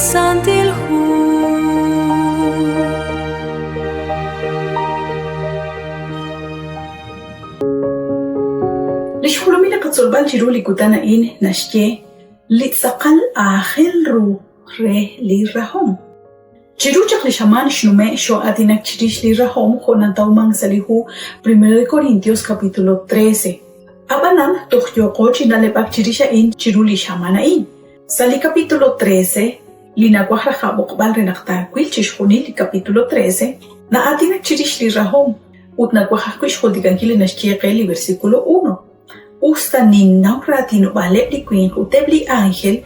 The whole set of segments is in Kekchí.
Santil Hu. Li xjolomil li qatzolb'al chiru li kutan a'in naxye li tz'aqal aajel ru re li rahom. Chiru chaq li xamaan xnume' xoo'aatinak chirix li rahom jo' natawmank sa' li hu Primero de Corintios capítulo 13. Ab'anan, toj yooqo chi na'leb'ak chirix a'in chiru li xamaan a'in. Sa' li capítulo 13, li nawaj raj aab'oqb'al re naq taawil chixjunil li capítulo 13, na'aatinak chirix li rahom ut nawaj ajwi' xjultikankil li naxye qe li versículo 1. Us ta ninnaw raatinob'aaleb' li winq ut eb' li ánjel,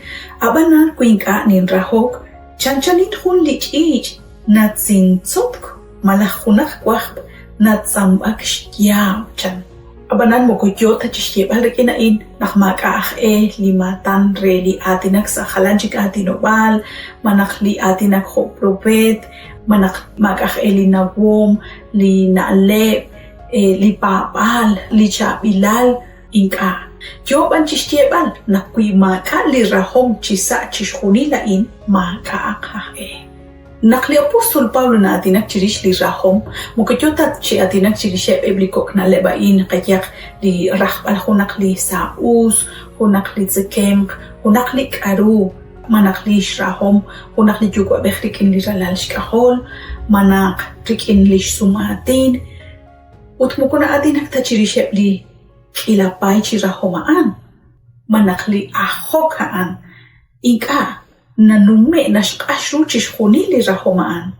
ab'anan wi ink'a' ninrahok, chanchanin jun li ch'iich' natzintzotk malaj junaq wajb' natz'amb'ak xyaab', chan. Ab'anan moko yo ta chi xyeeb'al rik'in a'in naq maak'a' aj e li maatan re li aatinak sa' jalan chik aatinob'aal, malaj li aatinak jo' propeet, malaj maak'a' aj e li nawom, li na'leb', li paab'aal, li chaab'ilal, ink'a'. Yoo b'an chixyeeb'al naq wi maak'a' li rahom chi sa' chixjunil a'in, maak'a'aq aj-e. Naq li apóstol Pablo na'aatinak chirix li rahom, moko yoo ta chi aatinak chirixeb' eb' li kok' na'leb' a'in, qayehaq li rajb'al junaq li saa'us, junaq li tzekemq, junaq li k'a'ru, malaj lix rahom junaq li yuwa'b'ej rik'in li ralal xk'ajol, malaj rik'in lix sum aatin, ut moko na'aatinak ta chirixeb' li k'iila paay chi rahom a'an, malaj li ajok a'an, ink'a' nanume' naxq'ax ru chixjunil li rahom a'an.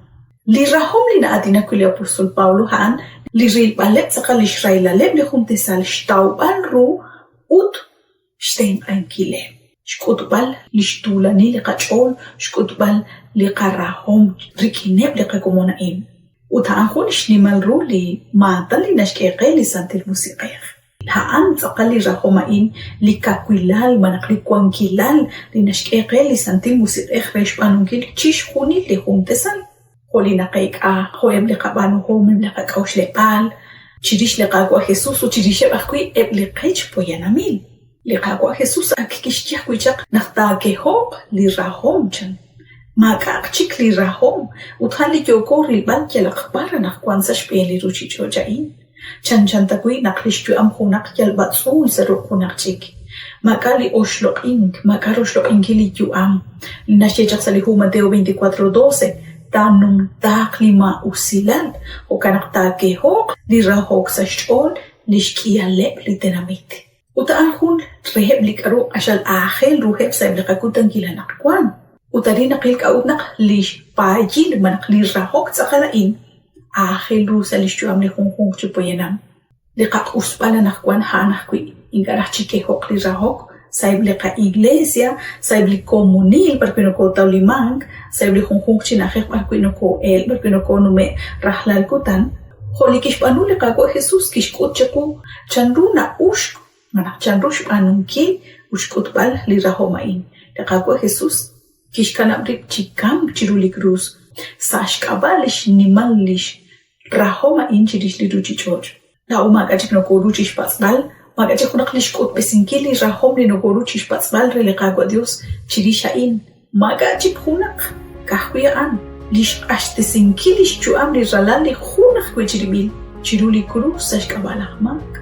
Li rahom li na'aatinak wi' li apóstol Pablo a'an li rilb'aleb' tz'aqal lix rahilaleb' li jun tasal, xtawb'al ru ut xtenq'ankileb', xk'utb'al lix tuulanil li qach'ool, xk'utb'al li qarahom rik'ineb' li qakomon a'in. Ut a'an jun xnimal ru li maatan li naxk'e qe li Santil Musiq'ej. A'an tz'aqal li rahom a'in, li kawilal malaj li wankilal li naxk'e qe li Santil Musiq'ej re xb'aanunkil chixjunil li jun tasal. jo' li naqeek'a, jo' eb' li qab'aanuhom, eb' li qak'a'uxleb'aal, chirix li Qaawa' Jesus ut chirixeb' ajwi' eb' li qech poyanamil. Li Qaawa' Jesus ak kixye ajwi' chaq naq taakeho'q li rahom, chan. Maak'a'aq chik li rahom, ut a'an li yooko rilb'al yalaq b'ar anaqwan sa' xb'een li ruuchich'och' a'in. Chanchan tawi' naq li xyu'am junaq yal b'atz'uul sa' ruq' junaq chik. Maak'a' li oxloq'ink, maak'a' roxloq'inkil li yu'am. Li naxye chaq sa' li hu Mateo 24:12, taanumtaaq li maa'usilal, jo'kan naq taakeho'q li rahok sa' xch'ool li xk'ihaleb' li tenamit. Ut a'an jun reheb' li k'a'ru q'axal aajel ruheb' sa'eb' li qakutankil anaqwan. Ut arin naqil k'a'ut naq li xpaayil malaj li rahok tz'aqal a'in aajel ru sa' lix yu'am li junjunq chi poyanam. Li qaq'usb'al anaqwan a'an ajwi' ink'a' raj chikeho'q li rahok sa'eb' li qa-iglesia, sa'eb' li komonil b'ar wi' nokotawlimank, sa'eb' li junjunq chi na'ajej b'ar wi' noko'el, b'ar wi' nokonume' rajlal kutan. Jo' li kixb'aanu li Qaawa' Jesus kixk'ut chiqu chanru na'uxk malaj chanru xb'aanunkil ut xk'utb'al li rahom a'in. Li Qaawa' Jesus kixkanab' rib' chi kamk chiru li krus sa' xk'ab'a' li xnimal lix rahom a'in chirix li ruchich'och'. Laa'o maak'a' chik nokoru chixpatz'b'al, maak'a' chik junaq lix k'utb'esinkil li rahom li nokoru chixpatz'b'al re li Qaawa' Dios chirix a'in. Maak'a' chik junaq, ka'ajwi' a'an, lix q'axtesinkil lix yu'am li Ralal li jun ajwi' chirib'il chiru li krus sa' xk'ab'a' laj maak.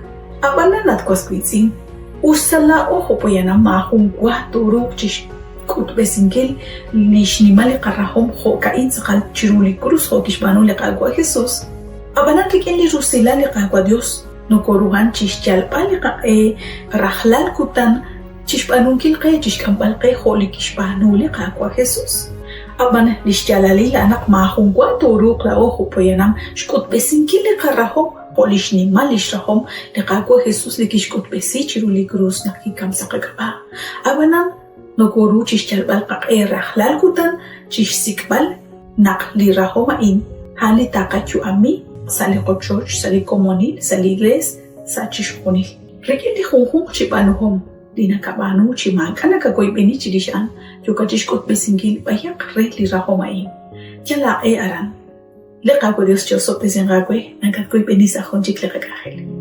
A'b'anan, at was wiitz'in, us ta laa'o jo' poyanam maajun wa tooruuq chixk'utb'esinkil li xnimal li qarahom jo'ka'in tz'aqal chiru li krus jo' kixb'aanu li Qaawa' Jesus, Ab'anan rik'in li rusilal li Qaawa' Yos nokoruhan chi xyalb'al li qaq'e rajlal kutan chi xb'aanunkil qe chi xk'amb'al qe jo' li kixb'aanu li Qaawa' Jesus. Ab'an li xyaalalil a'an naq maajunwa tooruuq laa'o jo' poyanam xk'utb'esinkil li qarahom jo' li xnimal li xrahom li Qaawa' Jesus li kixk'utb'esi chiru li krus naq kikam sa' qak'ab'a'. Ab'anan nokoru chi xyalb'al qaq'e rajlal kutan chi xsik'b'al naq li rahom a'in a'an li taqayu'ami sa' li qochoch, sa' li komonil, sa' li iglees, sa' chixjunil. Rik'in li junjunq chi b'aanuhom li nakab'aanu chi maak'a' nakawoyb'eni chirix a'an, yookat chixk'utb'esinkil b'ayaq re li rahom a'in. Yal aaq'e aran. Li Qaawa' Dios chi'osob'tesinq aawe, nakatwoyb'eni sa' jun chik li qak'anjel.